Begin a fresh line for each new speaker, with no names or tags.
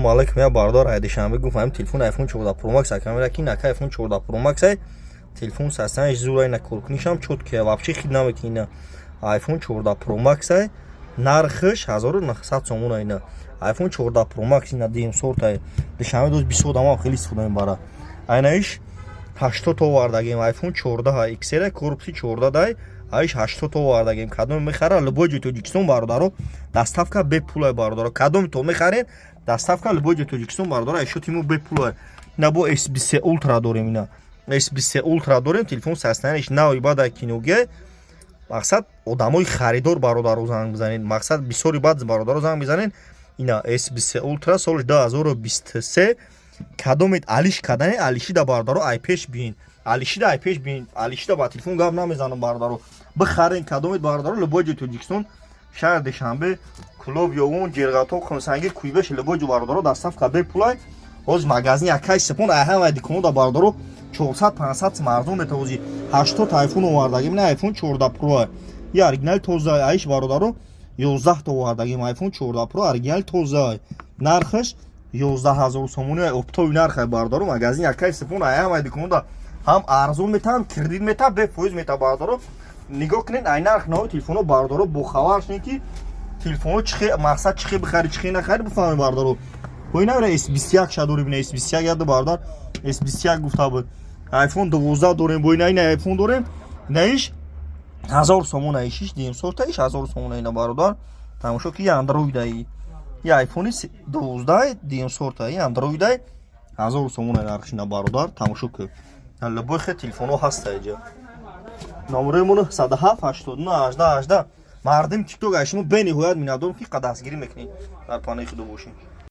Ассалому алайкум, я бародар ай Душанбе гуфт, ҳамин телефон iPhone 14 Pro Max акамера ки нака iPhone 14 Pro Max ай, телефон састанаш зур, ай коркунишам чёткий, вообще хит намекунина. iPhone 14 Pro Max ай, нархш 1900 сомон. Айна iPhone 14 Pro Max, ина дуюм сорт ай. Душанбе доз бисёр одамам хеле истифода мебара. Айнаиш 80 овардагем, iPhone 14 XR, корпуси 14 дай, аиш 80 овардагем. Кадоме мехара, любой ҷои Тоҷикистон, бародаро, доставка бепулай. Бародаро, кадоме то мехарен, доставка любой ҷои Тоҷикистон, бародаро, айшоти мо бепулай. Ина бо S23 Ultra дорем, ина S23 Ultra дорем, телефон состояние ш нави бада киногия. Мақсад, одамои харидор, бародаро, занг бизанед. Мақсад, бисёри баъд, бародаро, занг бизанед. Ина S23 Ultra, соли 2023. Кадомед алиш кардане, алишида, бародаро, ай пеш биин, алишида ай пеш биин, алишида ба телефон гап намезанам, бародаро, бихарен. Кадомед, бародаро, любой ҷои Тоҷикистон, шаҳри Душанбе, Кӯлоб, Ёвон, Ҷерғато, Хунсанги, Куйбеш, любой ҷо, бародаро, доставка бепулай. Ҳозир магазин якай сепон ай ҳамаи диконода, бародаро, 400, 500 сум арзон метавози. 80 айфон овардагим, ина iPhone 14 Pro, и оригинали тоза. Аиш, бародаро, 11 та овардагим, iPhone 14 Pro, оригинали тоза, нархаш 11 000 сомони, оптовый нархай. Бародаро, магазин якай сепон ай ҳамаи диконода ҳам арзон метаҳам, кредит метаҳам, бефоиз метаҳам. Бародаро, нигоҳ кунед ай нарх нави телефоно, бародаро, бохабар шунед, ки телефоно чихе, мақсад, чихе бихари, чихе нахари, бифаҳмед, бародаро. Бо ина S21 ша дорем, ина S21 яду бародар S21 гуфта буд. iPhone 12 дорем, бо ина iPhone дорем, инаиш 1000 сомон, аишиш дим сорта иш 1000 сомон. Ина, бародар, тамошо ки, Android ай, и iPhone 12 дим сорта, и Android ай, 1000 сомон нархш. Ина, бародар, тамошо ки, любой хе телефонҳо ҳаста иҷа. Номерои мо 907 89 18 18. Мардим ТикТок, ай шумо бениҳоят миннатдорам, ки дастгирӣ мекунед. Дар паноҳи Худо бошед.